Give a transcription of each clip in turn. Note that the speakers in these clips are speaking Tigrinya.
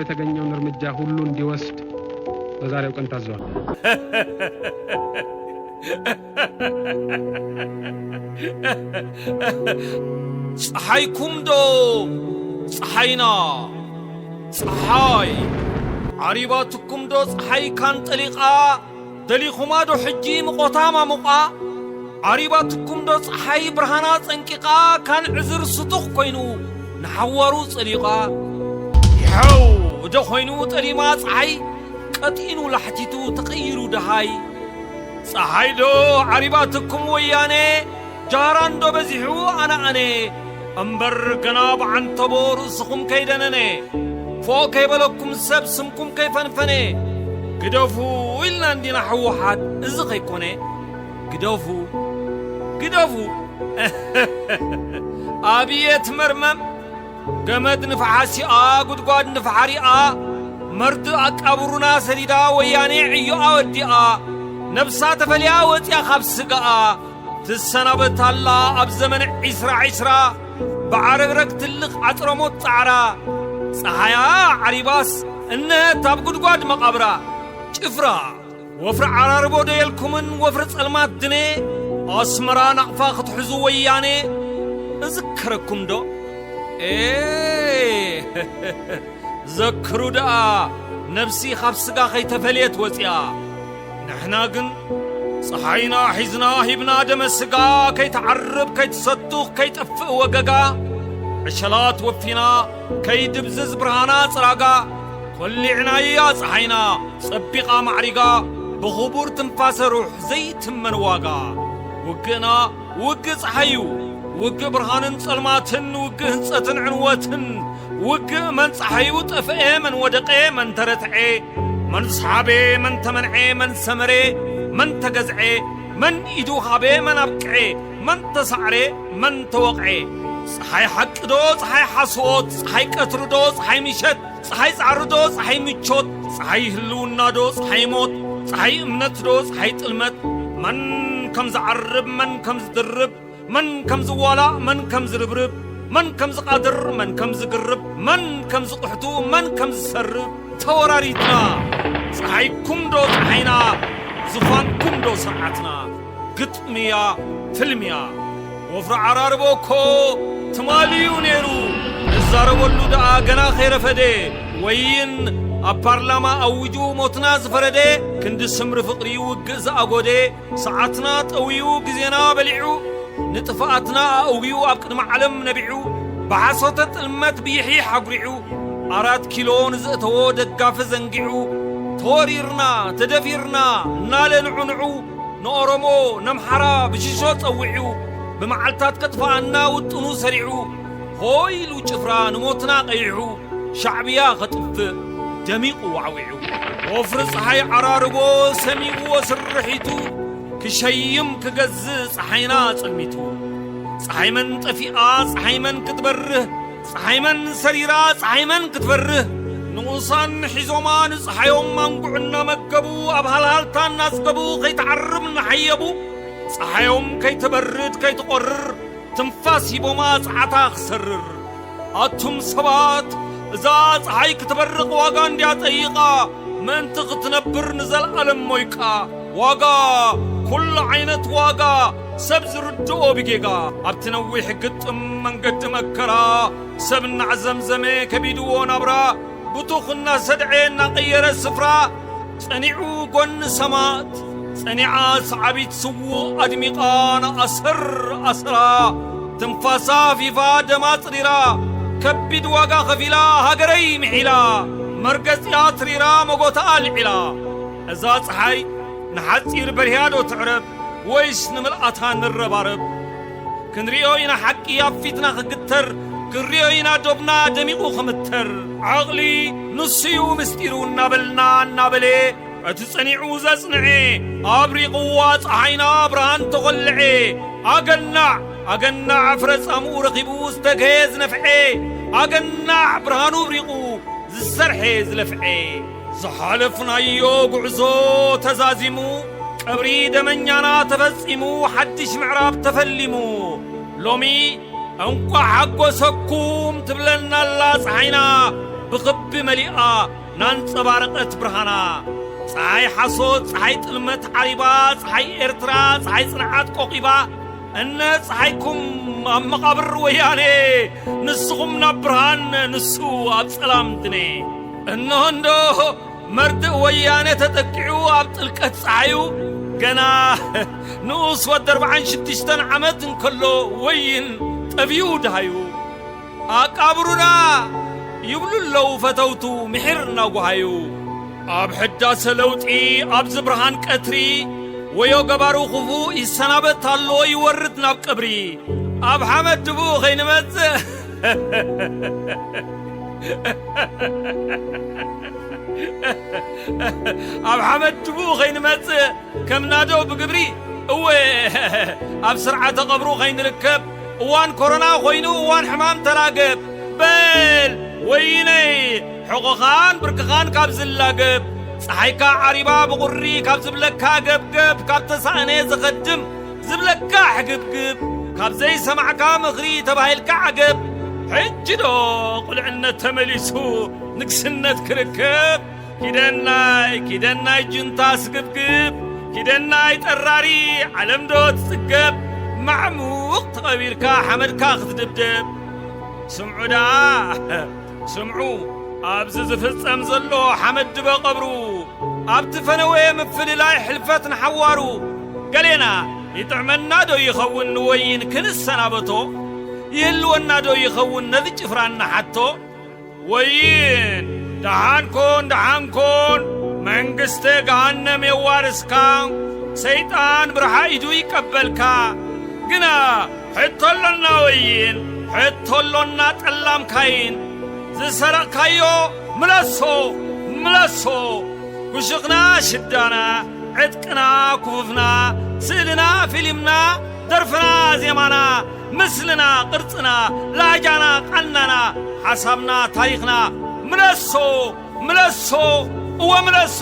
የተገኘውን እርምጃ ሁሉ እንዲወስድ በዛሬው ቀን ታዘዋል። ጸሓይኩም ዶ ጸሓይና? ጸሓይ ዓሪባትኩም ዶ ጸሓይ ካን ጠሊቓ? ደሊኹማ ዶ ሕጂ ምቖታ ማሙቓ? ዓሪባትኩም ዶ ጸሓይ ብርሃና ጸንቂቓ? ካን ዕዝር ስቱኽ ኮይኑ ንሓዋሩ ጸሊቓ? ይሐው ዶ ኮይኑ ጠሊማ ጸሓይ? ቀጢኑ ላሕቲቱ ተቐይሩ ደሃይ? ጸሓይ ዶ ዓሪባትኩም ወያኔ? ጃህራን ዶ በዚሑ ኣነኣኔ? እምበር ገና ብዓንተቦ ርእስኹም ከይደነነ፣ ፎእ ከይበለኩም ሰብ ስምኩም ከይፈንፈነ፣ ግደፉ ኢልና እንዲና ህወሓት እዚ ከይኮነ። ግደፉ፣ ግደፉ። ኣብየት መርመም፣ ገመድ ንፍሓሲኣ፣ ጉድጓድ ንፍሓሪኣ፣ መርድእ ኣቃብሩና ሰዲዳ ወያኔ ዕዮኣ ወዲኣ፣ ነብሳ ተፈልያ ወፂኣ ካብ ስጋኣ፣ ትሰናበት ኣላ ኣብ ዘመን ዒስራ ዒስራ፣ ብዓረግረግ ትልቕ ዓፅረሞት ፃዕራ፣ ፀሓያ ዓሪባስ እነሀት ኣብ ጉድጓድ መቓብራ። ጭፍራ ወፍሪ ዓራርቦ ዶ የልኩምን ወፍሪ ጸልማት ድነ ኣስመራ ናቕፋ ክትሕዙ ወያኔ እዝከረኩም ዶ? ኤ ዘክሩ ደኣ ነብሲ ካብ ስጋ ከይተፈልየት ወጺኣ። ንሕና ግን ጸሓይና ሒዝና ሂብና ደመ ስጋ ከይትዓርብ ከይትሰቱኽ ከይጠፍእ ወገጋ ዕሸላት ወፊና ከይድብዝዝ ብርሃና ጽራጋ ኮሊዕናያ ጸሓይና ጸቢቓ ማዕሪጋ ብኽቡር ትንፋሰ ሩሕ ዘይትመን ዋጋ። ውግእና ውግእ ጸሓይ እዩ። ውግእ ብርሃንን ጸልማትን፣ ውግእ ህንጸትን ዕንወትን። ውግእ መን ጸሓዩ ጠፍኤ፣ መን ወደቐ፣ መን ተረትዔ፣ መን ዝሓበ፣ መን ተመንዔ፣ መን ሰመረ፣ መን ተገዝዔ፣ መን ኢዱ ሃበ፣ መን ኣብቅዔ፣ መን ተሳዕረ፣ መን ተወቕዔ። ጸሓይ ሓቂ ዶ ጸሓይ ሓሶት፣ ጸሓይ ቀትሪ ዶ ጸሓይ ምሸት፣ ጸሓይ ጻዕሪ ዶ ጸሓይ ምቾት፣ ጸሓይ ህልውና ዶ ጸሓይ ሞት፣ ጸሓይ እምነት ዶ ጸሓይ ጥልመት፣ መን ከም ዝዓርብ መን ከም ዝድርብ፣ መን ከም ዝዋላእ መን ከም ዝርብርብ፣ መን ከም ዝቓድር መን ከም ዝግርብ፣ መን ከም ዝቕሕቱ መን ከም ዝሰርብ ተወራሪድና። ጸሓይኩም ዶ ጸሓይና፣ ዙፋንኩም ዶ ስርዓትና። ግጥምያ ፍልምያ ወፍሪ ዓራርቦ እኮ ትማሊ እዩ ነይሩ። ንዛረበሉ ደኣ ገና ከይረፈደ። ወይን ኣብ ፓርላማ ኣዊጁ ሞትና ዝፈረደ። ክንዲ ስምሪ ፍቕሪ ውግእ ዝኣጎደ። ሰዓትና ጠውዩ ግዜና በሊዑ። ንጥፍኣትና ኣእውዩ ኣብ ቅድሚ ዓለም ነቢዑ። ብሓሶተ ጥልመት ብይሕይሕ ኣጉሪዑ። ኣራት ኪሎ ንዘእተዎ ደጋፊ ዘንጊዑ። ተወሪርና ተደፊርና እናለ ንዑንዑ። ንኦሮሞ ነምሓራ ብሽሾ ጸዊዑ። ብመዓልታት ከጥፍኣና ውጥኑ ሰሪዑ። ሆይ ኢሉ ጭፍራ ንሞትና ቀይሑ። ሻዕብያ ከጥፍእ ደሚቑ ዋዕዊዑ። ወፍሪ ጸሓይ ዓራርቦ ሰሚዕዎ ስርሒቱ። ክሸይም ክገዝእ ጸሓይና ጸልሚቱ። ጸሓይ መን ጠፊኣ ጸሓይ መን ክትበርህ፣ ጸሓይ መን ሰሪራ ጸሓይ መን ክትበርህ። ንኡሳን ሒዞማ ንጸሓዮም ኣንጉዕ እናመገቡ ኣብ ሃልሃልታ እናጽገቡ ከይትዓርብ እናሓየቡ። ጸሓዮም ከይትበርድ ከይትቖርር ትንፋስ ሂቦማ ጸዓታ ክሰርር። ኣቱም ሰባት እዛ ጸሓይ ክትበርቕ ዋጋ እንድያ ጠይቓ። ምእንቲ ክትነብር ንዘለኣለም ሞይቃ። ዋጋ ኩሉ ዓይነት ዋጋ ሰብ ዝርድኦ ብጌጋ። ኣብቲ ነዊሕ ግጥም መንገዲ መከራ ሰብ እናዕዘምዘመ ከቢድዎ ናብራ። ብቱኽ እናሰድዐ እናቐየረ ስፍራ። ጸኒዑ ጎኒ ሰማእት ጸኒዓ ሰዓቢት ስዉእ ኣድሚቓ ንኣሰር ኣሰራ። ትንፋሳ ሃፊፋ ደማ ጽሪራ ከቢድ ዋጋ ከፊላ ሃገረይ ምሒላ። መርገጺኣ ትሪራ መጎታኣ ልዒላ። እዛ ጸሓይ ንሓጺር በሪሃ ዶ ትዕረብ ወይስ ንምልኣታ ንረባረብ? ክንሪኦ ኢና ሓቂ ኣብ ፊትና ክግተር። ክንሪኦ ኢና ዶብና ደሚቑ ክምተር። ዓቕሊ ንሱዩ ምስጢሩ እናበልና እናበለ እቲ ጸኒዑ ዘጽንዐ። ኣብሪቕዋ ጸሓይና ብርሃን ተኾልዐ። ኣገናዕ ኣገናዕ ፍረ ጻምኡ ረኺቡ ዝተግሀ ዝነፍዐ። ኣገናዕ ብርሃኑ ብሪቑ ዝሰርሐ ዝለፍዐ። ዝሓለፍናዮ ጉዕዞ ተዛዚሙ፣ ቀብሪ ደመኛና ተፈጺሙ፣ ሓድሽ ምዕራፍ ተፈሊሙ። ሎሚ እንቋዕ ሓጎሰኩም ትብለና ኣላ ጸሓይና። ብኽቢ መሊኣ ናንጸባረቐት ብርሃና። ጸሓይ ሓሶት፣ ጸሓይ ጥልመት ዓሪባ፣ ጸሓይ ኤርትራ፣ ጸሓይ ጽንዓት ቆቒባ፣ እነ ጸሓይኩም ኣብ መቓብር ወያኔ፣ ንስኹም ናብ ብርሃን፣ ንሱ ኣብ ጸላም ድነ። እንሆ እንዶ መርድእ ወያነ ተጠቂዑ ኣብ ጥልቀት ጸሓዩ፣ ገና ንኡስ ወዲ ኣርብዓን ሽዱሽተን ዓመት እንከሎ ወይን ጠብዩ ደሃዩ። ኣቃብሩና ይብሉ ኣለዉ ፈተውቱ ምሒር እናጓሃዩ። ኣብ ሕዳሰ ለውጢ ኣብዚ ብርሃን ቀትሪ፣ ወዮ ገባሩ ክፉእ ይሰናበት ኣሎ ይወርድ ናብ ቀብሪ። ኣብ ሓመድ ድቡኡ ኸይንመጽእ፣ ኣብ ሓመድ ድቡኡ ኸይንመጽእ፣ ከም ናደው ብግብሪ፣ እወ፣ ኣብ ስርዓተ ቀብሩ ኸይንርከብ፣ እዋን ኮሮና ኾይኑ እዋን ሕማም ተራገብ። በል ወይነይ፣ ሕቖኻን ብርክኻን ካብ ዝላገብ፣ ፀሓይካ ዓሪባ ብቑሪ ካብ ዝብለካ ገብገብ፣ ካብ ተሳእነ ዝኸድም ዝብለካ ሕግብግብ፣ ካብ ዘይሰማዕካ ምኽሪ ተባሂልካ ዓገብ። ሕጂ ዶ ቁልዕነት ተመሊሱ ንግስነት ክርከብ? ኪደናይ፣ ኪደናይ ጁንታ ስግብግብ፣ ኪደናይ ጠራሪ ዓለም ዶ ትጽገብ? ማዕሙቕ ተቐቢርካ ሓመድካ ክትድብደብ። ስምዑ ደኣ፣ ስምዑ፣ ኣብዚ ዝፍጸም ዘሎ ሓመድ ድበ ቀብሩ፣ ኣብቲ ፈነወ ምፍልላይ ሕልፈት ንሓዋሩ። ገሌና ይጥዕመና ዶ ይኸውን ንወይን ክንሰናበቶ? ይህልወና ዶ ይኸውን ነዚ ጭፍራ እንሓቶ? ወይን ደሓን ኮን፣ ደሓን ኮን፣ መንግስተ ገሃነም የዋርስካ፣ ሰይጣን ብርሃ ኢዱ ይቀበልካ። ግና ሕቶ ኣሎና ወይን፣ ሕቶ ኣሎና ጠላም ካይን፣ ዝሰረቕካዮ ምለሶ፣ ምለሶ። ኩሽኽና ሽዳና፣ ዕጥቅና ኩፍፍና፣ ስእልና ፊልምና፣ ደርፍና ዜማና፣ ምስልና ቅርጽና፣ ላህጃና ቃናና፣ ሓሳብና ታሪኽና፣ ምለሶ፣ ምለሶ፣ እወ ምለሶ።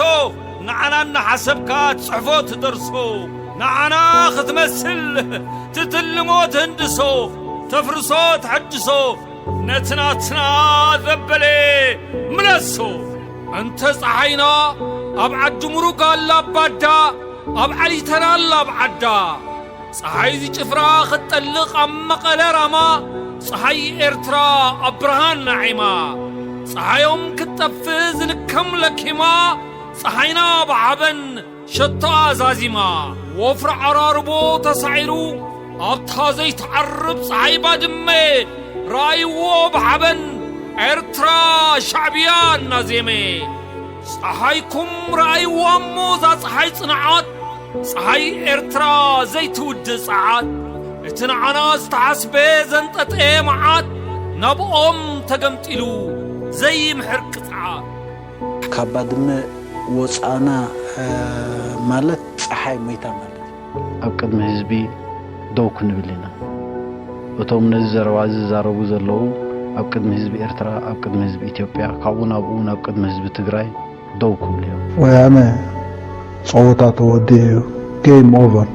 ንዓና እናሓሰብካ ትጽሕፎ ትደርሶ፣ ንዓና ክትመስል ትትልሞ ትህንድሶ፣ ተፍርሶ ተሐድሶ፣ ነቲ ናትና ዘበለ ምለሶ። እንተ ጸሓይና ኣብ ዓዲ ምሩግ ኣላ ኣብ ባዳ፣ ኣብ ዓሊተና ኣላ ኣብ ዓዳ። ጸሓይ እዚ ጭፍራ ክትጠልቕ ኣብ መቐለ ራማ፣ ጸሓይ ኤርትራ ኣብ ብርሃን ናዒማ። ጸሓዮም ክትጠፍእ ዝልከም ለኪማ፣ ጸሓይና ብሓበን ሸቶኣ ዛዚማ። ወፍሪ ዓራርቦ ተሳዒሩ ኣብታ ዘይትዓርብ ጸሓይ ባድመ፣ ረኣይዎ ብሓበን ኤርትራ ሻዕብያ እናዜመ። ጸሓይኩም ረኣይዋ እሞ እዛ ጸሓይ ጽንዓት፣ ጸሓይ ኤርትራ ዘይትውድእ ጸዓት። እቲ ንዓና ዝተሓስበ ዘንጠጠ መዓት፣ ናብኦም ተገምጢሉ ዘይምሕር ቅጽዓት። ካብ ባድመ ወፃእና፣ እ፣ ማለት ፀሓይ ሞይታ ማለት እዩ። ኣብ ቅድሚ ህዝቢ ደው ክንብል ኢና። እቶም ነዚ ዘረባ እዚ ዝዛረቡ ዘለዉ ኣብ ቅድሚ ህዝቢ ኤርትራ፣ ኣብ ቅድሚ ህዝቢ ኢትዮጵያ፣ ካብኡ ናብኡ ናብ ቅድሚ ህዝቢ ትግራይ ደው ክብሉ እዮም። ወያነ ፀወታ ተወዲኡ እዩ። ጌም ኦቨር።